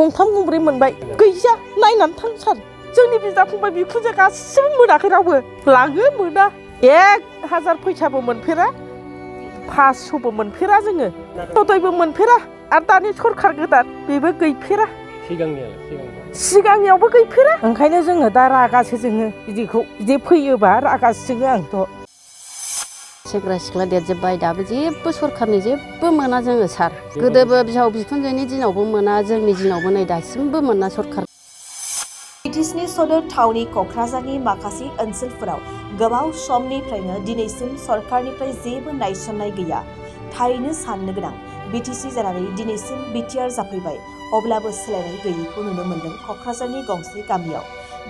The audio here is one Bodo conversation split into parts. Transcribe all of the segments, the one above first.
गंथाम गंब्रै मोनबाय गैया नायनानै थांसार जोंनि बिदा फंबाय बिखुनजो गासिबो मोनाखै रावबो लाङो मोना 1000 फैसाबो मोनफेरा 500बो मोनफेरा जोङो हदायबो मोनफेरा आरो दानि सरखार गोदान बेबो गैफेरा सिगांनियावबो गैफेरा ओंखायनो जोङो दा रागासो जोङो बिदि फैयोबा रागासो जोङो आंथ' सेंग्रा सिख्ला देरजोब्बाय दाबो जेबो सरखारनि जेबो मोना जोङो सार गोदोबो बिहाव बिखुनजोनि दिनावबो मोना जोंनि दिनावबो नै दासिमबो मोना सरखार बिटिसिनि सदर थावनि क'क्राझारनि माखासे ओनसोलफोराव गोबाव समनिफ्रायनो दिनैसिम सरखारनिफ्राय जेबो नायसननाय गैया थारैनो साननो गोनां बिटिसि जानानै दिनैसिम बिटिआर जाफैबाय अब्लाबो सोलायनाय गैयैखौ नुनो मोन्दों क'क्राझारनि गंसे गामियाव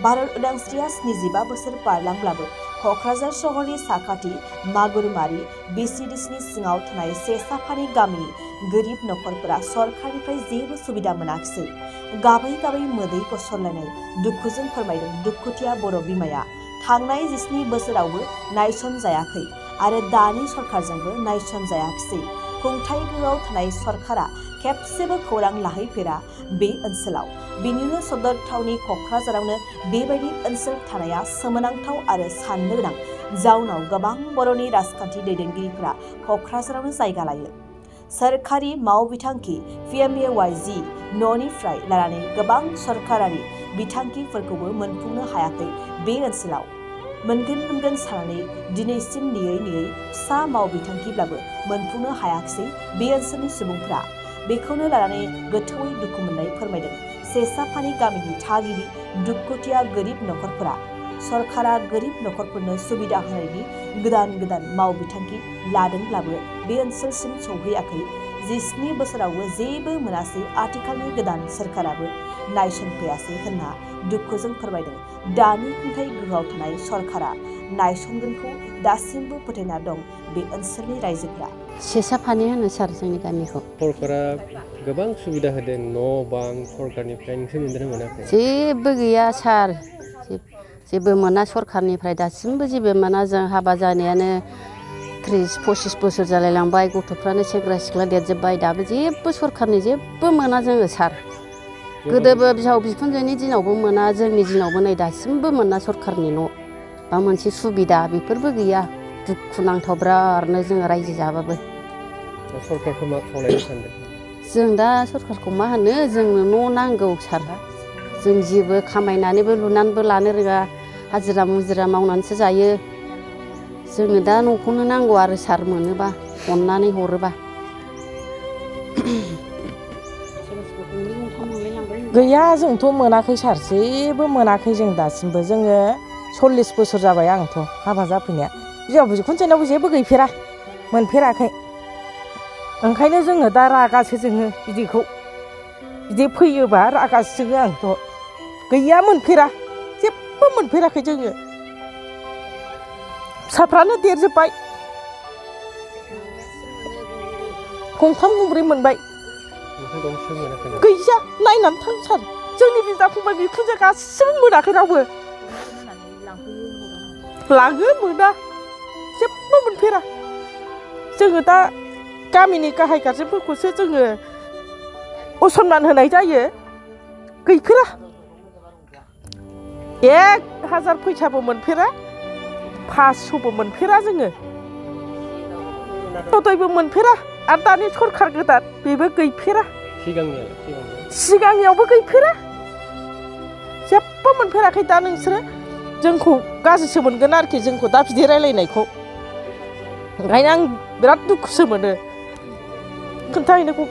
भारत उदांस्रिया 75 बोसोर बारलांब्लाबो क'क्राझार सहरनि साखाथि मागुरमारि भिसिडिसिनि सिङाव थानाय सेसाफानि गामिनि गोरिब नखरफोरा सरखारनिफ्राय जेबो सुबिदा मोनाखिसै गाबै गाबै मोदै गसरलायनाय दुखुजों फोरमायदों दुखुथिया बर' बिमाया थांनाय 17 बोसोरावबो नायसनजायाखै आरो दानि सरखारजोंबो नायसनजायाखिसै खुंथाय गोहोआव थानाय सरखारा खेबसेबो खौरां लाहैफेरा बे ओनसोलाव बेनिनो सदर थावनि क'क्राझारावनो बेबायदि ओनसोल थानाया सोमोनांथाव आरो साननो गोनां जाउनाव गोबां बर'नि राजखान्थि दैदेनगिरिफोरा क'क्राझारावनो जायगा लायो सोरखारि मावबिथांखि PMAYG न'निफ्राय लानानै गोबां सरकारारि बिथांखिफोरखौबो मोनफुंनो हायाखै बे ओनसोलाव मोनगोन साननानै दिनैसिम नेयै फिसा मावबिथांखिब्लाबो मोनफुंनो हायाखिसै बे ओनसोलनि सुबुंफोरा बेखौनो लानानै गोथौयै दुखु मोननाय फोरमायदों सेसाफानि गामिनि थागिबि दुखुथिया गोरिब नखरफोरा सरकारा गोरिब नखरफोरनो सुबिदा होनायनि गोदान मावबिथांखि लादोंब्लाबो बे ओनसोलसिम सौहैयाखै 17 बोसोरावबो जेबो मोनासै आथिखालनि गोदान सरकाराबो नायसनफैयासै होनना दुखुजों फोरमायदों दानि खुंथाय गोहोआव थानाय सरकारा नायसनगोनखौ दासिमबो फोथायना दं बे ओनसोलनि रायजोफोरा सेसाफानि होनो सार जोंनि गामिखौ सरकारा गोबां सुबिदा होदों न' बां सरकारनिफ्राय नोंसोर मोनदों मोनाखै जेबो गैया सार जेबो मोना सरखारनिफ्राय दासिमबो जेबो मोना जों हाबा जानायानो 30-25 बोसोर जालायलांबाय गथ'फ्रानो सेंग्रा सिख्ला देरजोब्बाय दाबो जेबो सरखारनि जेबो मोना जोङो सार गोदोबो बिहाव बिखुनजोनि दिनावबो मोना जोंनि दिनावबो नै दासिमबो मोना सरखारनि न' बा मोनसे सुबिदा बेफोरबो गैया दुखु नांथाव बिरादनो जोङो रायजो जाबाबो सरकारखौ मा खावलायनो सानदों जों दा सरखारखौ मा होनो जोंनो न' नांगौ सार जों जेबो खामायनानैबो लुनानैबो लानो रोङा हाजिरा मुजिरा मावनानैसो जायो जोंनो दा न'खौनो नांगौ आरो सार मोनोबा अननानै हरोबा गैया जोंथ' मोनाखै सार जेबो मोनाखै जों दासिमबो जोङो 40 बोसोर जाबाय आंथ' हाबा जाफैनाया बिहाव बिखुनजोनावबो जेबो गैफेरा मोनफेराखै ओंखायनो जोङो दा रागासो जोङो बिदि फैयोबा रागासो जोङो आंथ' गैया मोनफेरा जेबो मोनफेराखै जोङो फिसाफ्रानो देरजोब्बाय गंथाम गंब्रै मोनबाय गैया नायनानै थांसार जोंनि बिदा फंबाय बिखुनजो गासिबो मोनाखै रावबो लाङो मोना जेबो मोनफेरा जोङो दा गामिनि गाहाय गारजेनफोरखौसो जोङो असनमान होनाय जायो गैफेरा 1000 फैसाबो मोनफेरा 500बो मोनफेरा जोङो हदायबो मोनफेरा आरो दानि सरखार गोदान बेबो गैफेरा सिगांनियावबो गैफेरा जेबो मोनफेराखै दा नोंसोरो जोंखौ गाज्रिसो मोनगोन आरोखि जोंखौ दा बिदि रायलायनायखौ ओंखायनो आं बिराद दुखुसो मोनो खोन्थाहैनायखौ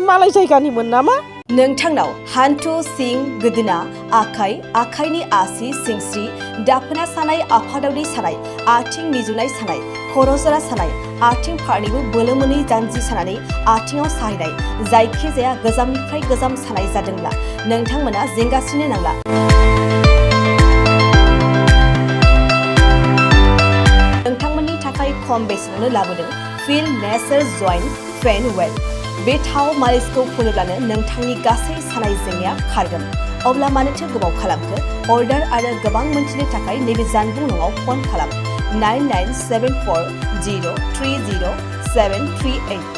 मालाय जायगानिमोन नामा नोंथांनाव हान्थु सिं गोदोना आखाइनि आसि सिंस्रि दाफोना सानाय आफादावदै सानाय आथिं मिजुनाय सानाय खर' जरा सानाय आथिं फारनैबो बोलो मोनै जानजि सानानै आथिङाव साहैनाय जायखिजाया गोजामनिफ्राय गोजाम सानाय जादोंब्ला नोंथांमोना जिंगासिनो नांला नोंथांमोननि थाखाय खम बेसेनावनो लाबोदों फिल नेचार जइन्ट पेन वेल बे थाव मालिसखौ फुनोब्लानो नोंथांनि गासै सानाय जेंनाया खारगोन अब्ला मानोथो गोबाव खालामखो अर्डार आरो गोबां मोनथिनो थाखाय नैबे जानबुं नङाव फन खालाम 9974030738